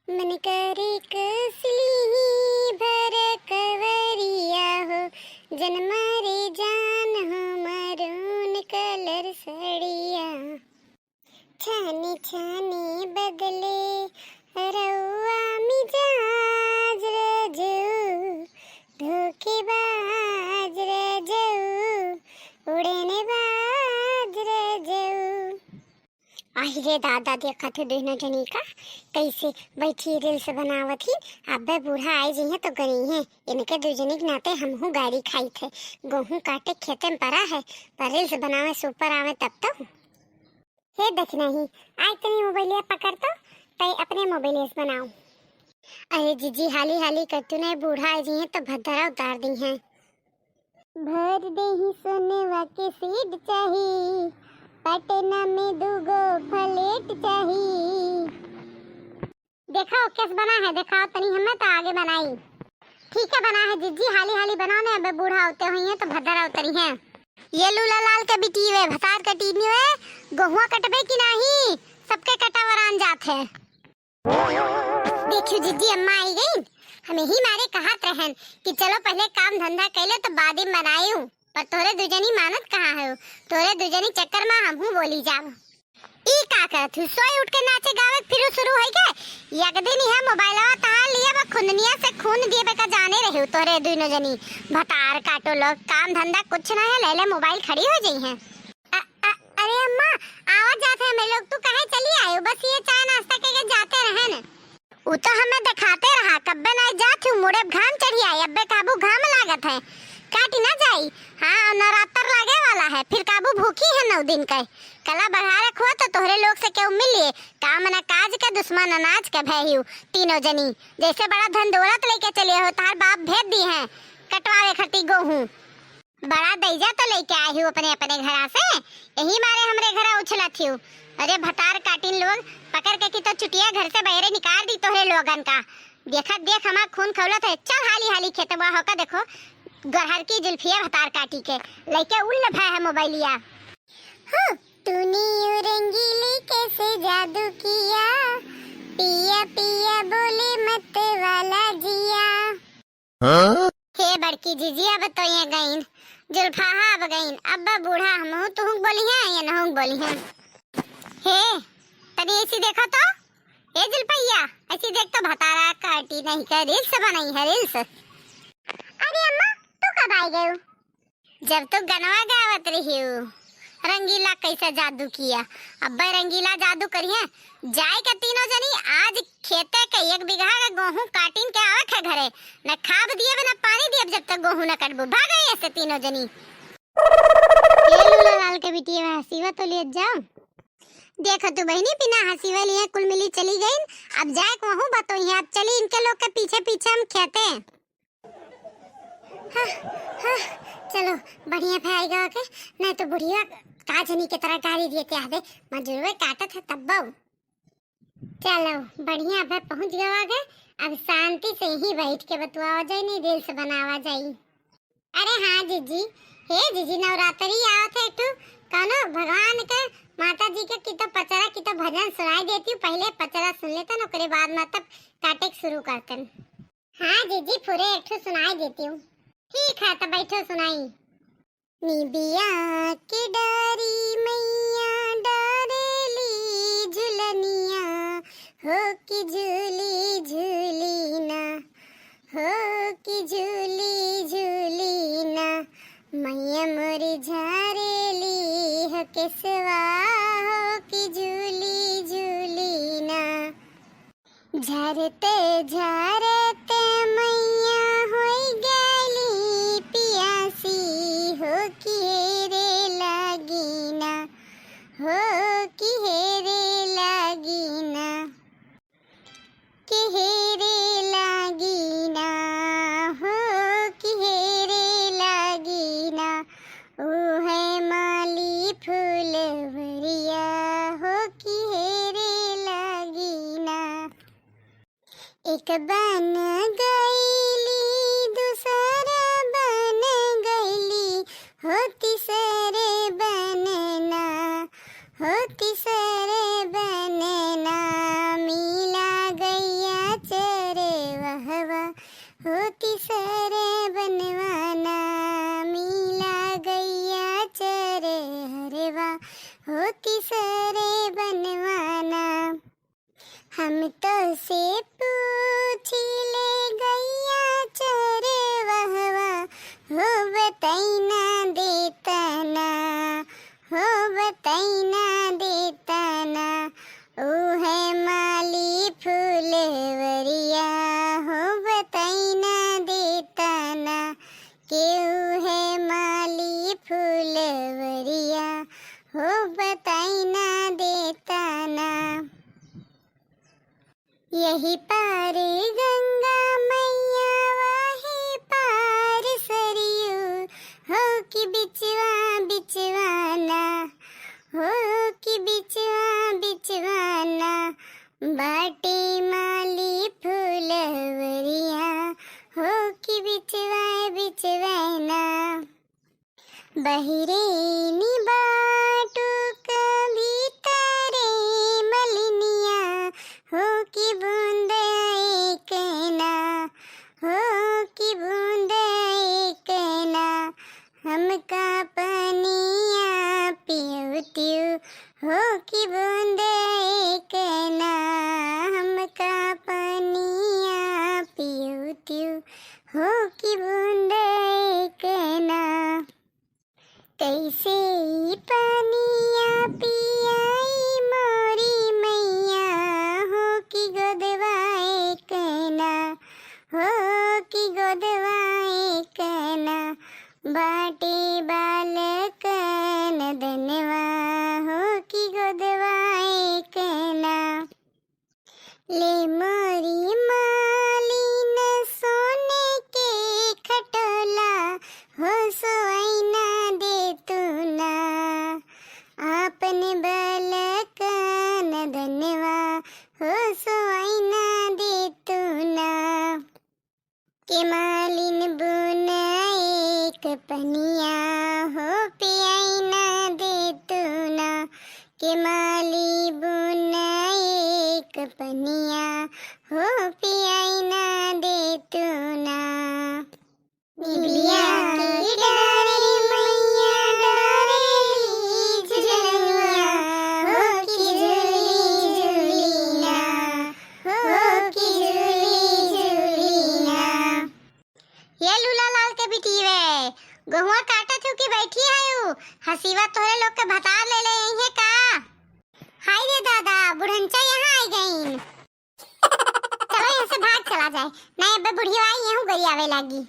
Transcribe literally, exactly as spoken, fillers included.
मन करे कस लीही भर कवरिया हो, जन मारे जान हो maroon colour सड़िया। छाने छाने बदले रउआ मिजाज रजऊ, धोखेबाज रजऊ, उड़ने बाज रजऊ। आहि रे दादा, देखत है दुनो जनी का कैसे बैठी reels बनावत ही। अबे बूढ़ा आए जइहें तो गरीहें। इनके दू जनी के नाते हमहू गारी खाइत है। गोहूँ काटे खेते में परा है, पर reels बनावे से ऊपर आवे तब तो। हे दखिनही, आइ तनी मोबाइलिया पकड़ तो, तै अपने मोबाइलिया से बनाओ। अरे जीजी, हाली हाली कर तू, नहीं बूढ़ा आए जइहें तो भद्दरा उतार दिहें। भर देही सोनवा के सीट चाही, पटना में दूगो flat चाही। देखो, कैस बना है, देखाओ तनी हमें तो आगे बनाई। ठीक है, बना है जीजी, हाली हाली बनाओ ने, अबे बूढ़ा होते हुई हैं तो भद्दरा उतरी हैं। ये लूला लाल के बिटिया वे, भतार कटीनी वे, गोहुआ कटबे की नाही, सबके कटा वरान जात है। देखियो जीजी, अम्मा आई गईन। हम यही मारे कहत रहन कि चलो पहले काम धंधा कैले तो बाद में बनायू, पर तोरे दुजनी मानत कहाँ है? तोरे दुजनी चक्कर में हमहू बोली जाब। ई का करत हूँ? सोई उठ के नाचे गावे फिर शुरू होई के? एक दिन यह मोबाइलवा तहार लिए बा खुंदनिया से खून दिए बे का जाने रही तोरे दुनो जनी। भतार काटो लोग, काम धंधा कुछ ना है, ले ले मोबाइल खड़ी हो जाई है। अ-, अ-, अरे अम्मा, आवत जात है हमें लोग, तू काहे चली आयो? बस ये चाय नाश्ता के, के जाते रहे न। उ तो हमें देखाते रहा, कब्बे नाई जात हूँ, मुड़े घाम चढ़ी आई, अब्बे काबू घाम लागत है, काटी ना जाई। हाँ, नवरात्र लागे वाला है, फिर काबू भूखी है नौ दिन के। कला बढ़ा रखो तो तोहरे लोग से केहू मिलिए, काम न काज के दुश्मन अनाज के भय हिउ तीनों जनी। जैसे बड़ा धन दौलत लेके चलिए हो, तार बाप भेज दी हैं कटवावे खती गोहूँ। बड़ा दैजा तो लेके आए हो अपने, अपने घरा से, यही मारे हमरे घरा उछलत हियो। अरे भतार काटिन लोग, पकड़ के की तो चुटिया घर से बहरे निकाल दी तोहरे लोगन का। देखत देख हमार खून खौलत है। चल हाली हाली खेतवा होका देखो, गरहर की जुल्फिया भतार काटी के लेके उल्ल भय है मोबाइलिया। हो, तूने यू रंगीली कैसे जादू किया, पिया पिया बोले मत वाला जिया। हाँ? हे बड़की जीजी, अब तो ये गईन, जुल्फाहा अब गईन, अब बूढ़ा हमहू तुहुक बोली हैं, ये नहुक बोली हैं। हे, तनी ऐसी देखो तो, ए जुल्फैया, ऐसी देख तो भतारा काटी नहीं के reels बनाई है, reels। अरे अम्मा, तू कब आई गयू? जब तू गनवा गावत रहियो, रंगीला कैसे जादू किया, अब्बे रंगीला जादू करिहे। जाए के तीनों जनी आज खेते के एक बीघा के गोहूँ काटिन के आवे के घरे, न खाद दिए न पानी दिए जब तक गोहूँ न कटबू। भागो ऐसे तीनों जनी। ये लूला लाल के बिटिया हसीवा तो ले जाओ। देखो तू बहिनी, बिना हसीवा लिए कुल मिली चली गईन। अब जाए के वहू बतोई है, अब चली इनके लोग के पीछे पीछे हम खेते। हाँ, हाँ, चलो, बढ़िया भे आई गवा के, नहीं तो बुढ़िया का जनी के तरह गारी दिए ते आदे, मजूरवे काटत है तब्बो। चलो, बढ़िया भे पहुँच गवा के, अब शांति से यहीं बैठ के बतुआवा जाई, नहीं reels बनावा जाई। अरे हाँ जीजी, हे जीजी, नवरात्रि आवत है, एक ठो कौनो भगवान के, माता जी के की तो पचरा, की तो भजन सुनाई देती हूँ, पहले पचरा सुन लेतन, ओकरे बाद मतलब काटे के शुरू करतन। हाँ जीजी, पूरे एक ठो सुनाई देती हूँ। ठीक है, तो बैठो सुनाई। निबिया के डारी मैया डारेली झुलनिया, हो कि झूली झूली ना, हो कि झूली झूली ना, मैया मोरी झारेली हो केसवा, हो कि झूली झूली ना। झरते झरते मैया होई गली पियासी, हो कि हेरे लागी ना, हो कि हेरे लागी ना, कि हेरे लागी ना, हो कि हेरे लागी ना। ओ है माली फुलवरिया, हो कि हेरे लागी ना। एक बन गईली, दूसरा बन गईली, हो तीसरे बनना, हो तीसरे बनना। मिला गैया होती सरे बनवाना, मिला गैया चरे हरवा, होती सरे बनवाना। हम तो से पूछी ले गैया चरे वहवा, हो बताई ना देता ना, हो बताई ना देता ना। ऊ है माली फुलवरिया, हो बताई ना देता ना। केहू है माली फुलवरिया, हो बताई ना देता ना। यही पार गंगा मैया, वही पार सरयू, हो कि बिचवा बिचवाना, हो कि बिचवा बिचवाना। बाटे माली फुलवरिया, हो कि बिचवा बिचवाना। बहिरे नि बाटू क भीतरे मलिनिया, हो कि बूंद एक ना, हो कि बूंद एक ना। हमका पनिया पियवतियू, हो कि बूंद एक ना। हमका पनिया पियवतियू, हो कि बूंद एक ना। कैसे ई पनिया पियाई मोरी मैया, हो कि गोदवा एक ना, हो कि गोदवा एक ना। बाटे बालक नदनवा, हो कि गोदवा एक ना। ले मोरी मालिन सोने के खटोला, हो सोआई ना देतू ना। आपन बलक नदनवा, हो सोआई ना देतू ना। के मालिन बून एक पनिया, हो पियाई ना देतू ना। के माली बून एक पनिया, हो पियाई ना देतू ना। निबिया के डारे मैया डारेली झुलनिया, हो कि झूली झूली ना, हो कि झूली झूली ना। ये लूला लाल के बिटिये, गहुआ काटत हूँ कि बैठी है उ? हसीवा तोहरे लोग के भतार ले ले आई है का? हाय रे दादा, बुढ़नचा यहाँ आई गईन। चलो यहाँ से भाग चला जाए, नहीं अबे बुढ़िया आई यहूँ गरियावे लागी।